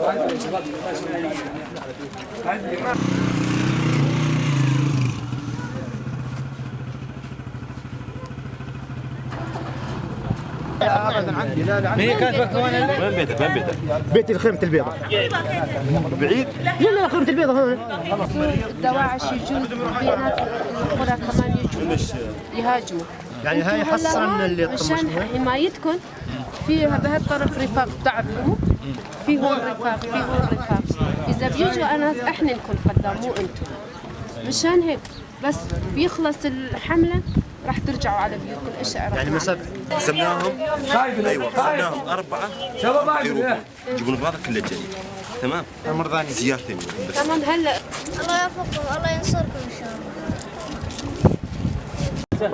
وين بيتك؟ وين بيتك؟ بيتي الخيمة البيضاء. بعيد؟ لا لا، خيمة البيضاء هون. الدواعش يجوا بينات القرى كمان، يجوا يهاجموا. يعني هاي انتوا هلا حصرا اللي مشان حمايتكم في بهالطرف رفاق، بتعرفوا في هون رفاق، في هون رفاق. اذا بيجوا انا احنا نكون قدام، مو انتم. مشان هيك بس بيخلص الحمله راح ترجعوا على بيوتكم. ايش يعني مسافة. قسمناهم، ايوه قسمناهم 4، يروحوا يجيبون اغراضك كلها الجديد، تمام؟ مرضاني. سيارتين بس. تمام هلا. الله يوفقكم، الله ينصركم ان شاء الله.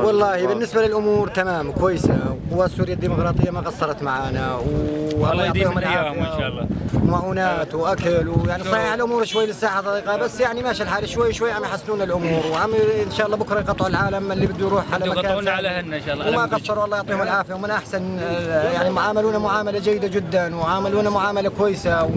والله بالنسبة للأمور تمام، كويسة. قوات سوريا الديمقراطية ما قصرت معنا، والله يديم يعطيهم إياهم إن شاء الله. معونات واكل، ويعني صحيح الامور شوي لسه ضيقه، بس يعني ماشي الحال، شوي شوي عم يحسنون الامور، وعم ان شاء الله بكره يقطعوا العالم اللي بده يروح على مكان يقطعونا ثاني. على أهلنا إن شاء الله. وما على مدرج. قصروا، الله يعطيهم العافيه، ومن احسن يعني معاملونا معامله جيده جدا، وعاملونا معامله كويسه و...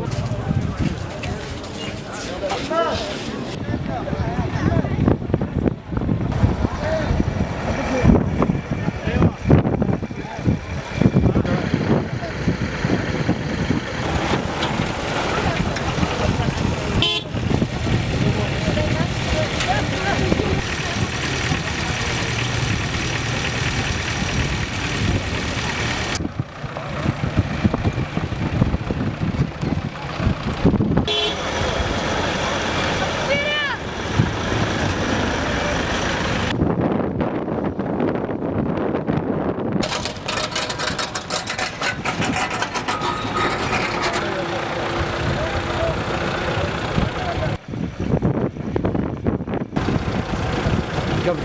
كم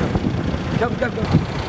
كم كم كم.